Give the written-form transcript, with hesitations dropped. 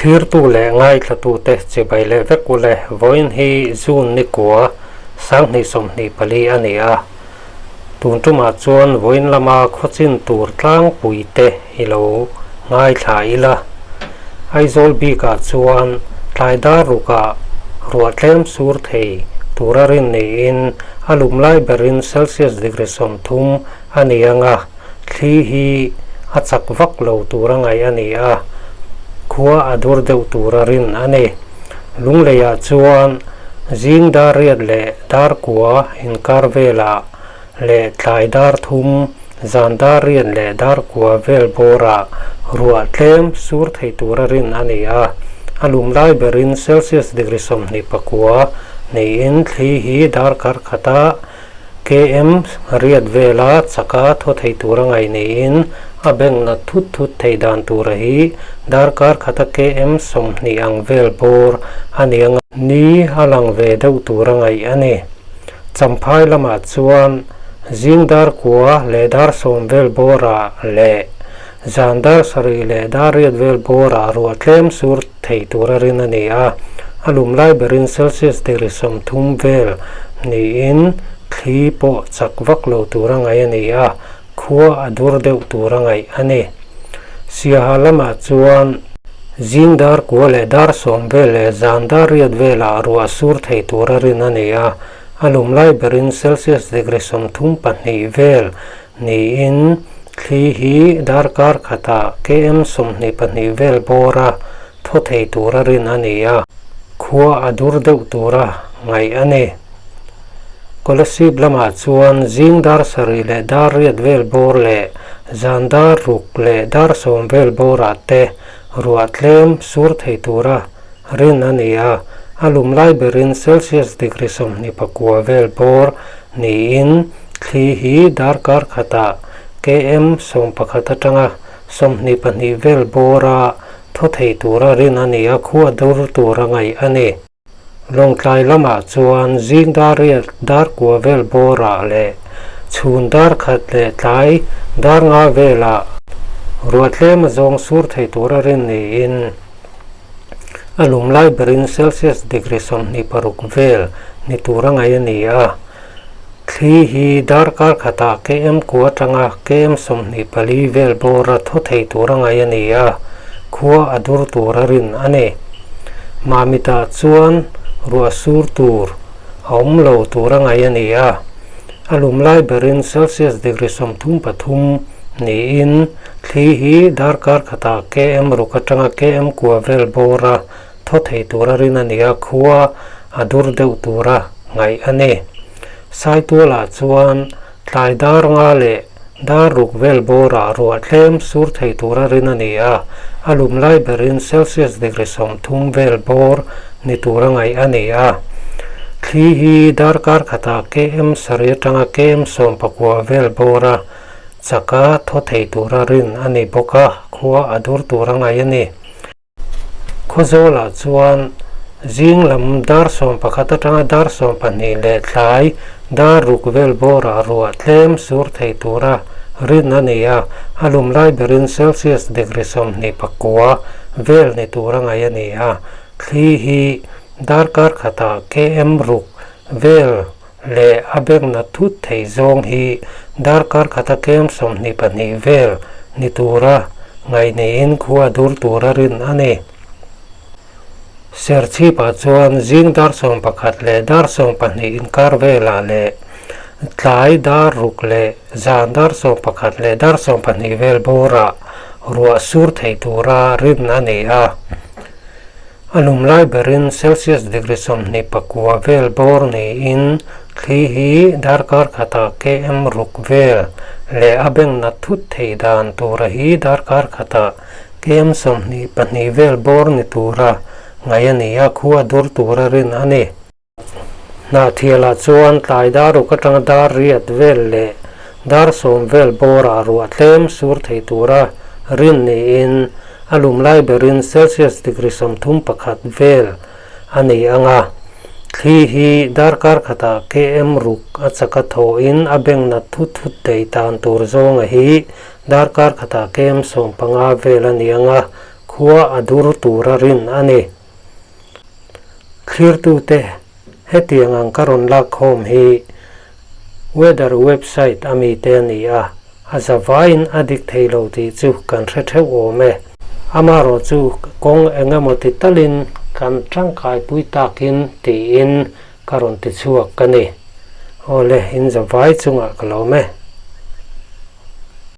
Thlirtu leh ngaithlatute chibai leh vek ule vawiin hi June nikua 2024 a ni a. Tun tumah chuan vawiin lama khawchin tur tlangpuite i lo ngaithla ila. Aizawl bikah chuan tlai dar rukah ruah tlem sur thei tura rin niin a lum lai berin Celsius degree 30 a ni ang a. Thli hi a chak vak lo tur a ngaih a ni a, khua a dur deuh tur a rin a ni. Lungleiah chuan zing dar riat leh dar kua inkar velah leh tlai dar thum, zan dar riat leh dar kua vel bawrah ruah tlem sur thei tur a rin a ni a. A lum lai berin Celsius degree 29 niin thli hi darkar khata KM riat vela chaka thaw thei tura ngaih niin a bank nat thut thut theih dan tura hi darkar khata KM 20 ang vel bawr a ni anga ni a lang ve deuh tura ngaih a ni. Champhai lamah chuan zing dar kua leh dar 10 vel bawrah leh zan dar 7 leh dar riat vel bawrah ruah tlem sur thei tura rin a ni a, a lum lai berin Celsius degree 30 vel niin thli pawh chak vak lo tura ngaih a ni a, khua a dur deuh tura ngaih a ni. Siaha lamah chuan zing dar kua leh dar 10 vel leh zan dar riat velah ruah sur thei tura rin a ni a, a lum lai berin Celsius degree 32 vel niin thli hi darkar khatah KM 22 vel bawra thaw thei tura rin a ni a, khua a dur deuh tura ngaih a ni. Kolasib lamah chuan zing dar 7 leh dar riat vel bawr leh zan dar ruk leh dar 10 vel bawrah te ruah tlem sur thei tura rin a ni a, a lum lai berin Celsius degree 29 vel bawr niin thli hi darkar khatah KM 11 atanga 22 vel bawra thaw thei tura rin a ni a, khua dur tura ngaih a ni. Lawngtlai lamah chuan zing dar riat dar kua vel bawrah leh chhun dar khat leh tlai dar nga velah ruah tlem a zawng sur thei tura rin niin a lum lai berin Celsius degree 26 vel ni tura ngaih a ni a. Thli hi darkar khatah KM kua atanga KM 24 vel bawra thaw thei tura ngaih a ni a, khua a dur tura rin a ni. Mamitah chuan ruah sur tur a awm lo tura ngaih a ni a, a lum lai berin Celsius degree 33 niin thli hi darkar khatah KM ruk atanga KM kua vel bawra thaw thei tura rin a ni a, khua a dur deuh tura ngaih a ni. Saitualah chuan tlai dar nga leh dar ruk vel bawrah ruah tlem sur thei tura rin a ni a, a lum lai berin Celsius degree 30 vel bawr ni tura ngaih a ni a. Thli hi darkar khatah KM 7 atanga KM 19 vel bawra chaka thaw thei tura rin a ni bawk a, khua a dur tura ngaih a ni. Khawzawlah chuan zing lam dar 11 atanga dar 12 leh tlai dar ruk vel bawrah ruah tlem sur thei tura rin a ni a, a lum lai berin Celsius degree 29 vel ni tura ngaih a ni a, thli hi darkar khatah KM ruk vel leh a bengna thut thei zawng hi darkar khata KM 22 vel ni tura ngaih niin khua dur tura rin a ni. Serchhipah chuan zing dar 11 leh dar 12 inkar velah leh tlai dar ruk leh zan dar 11 leh dar 12 vel bawrah ruah sur thei tura rin a ni a. A lum lai berin Celsius degree 29 vel bawr niin thli hi darkar khatah KM ruk vel leh a bengna thut thei dan tura hi darkar khatah KM 22 vel bawr ni tura ngaih a ni a, khua dur tura rin a ni. Hnahthialah chuan tlai dar ruk atanga dar riat vel leh dar 10 vel bawrah ruah tlem sur thei tura rin niin a lum lai berin Celsius degree 31 vel a ni ang a. Thli hi darkar khatah KM ruk a chaka thawhin a bengna thut thut thei tan tur zawnga hi darkar khatah KM 15 vel a ni ang a. Khua a dur tura rin a ni. Thlirtute hetiang ang ka rawn lak khawm hi weather website a mite a ni a, a zavaiin a dik thei lo tih chu kan hre theuh awm e. Amaherawh chu kawng eng emaw ti talin kan tangkaipui takin tiin ka rawn ti chhuak ka ni. Awle, in zavai chungah ka lawm e.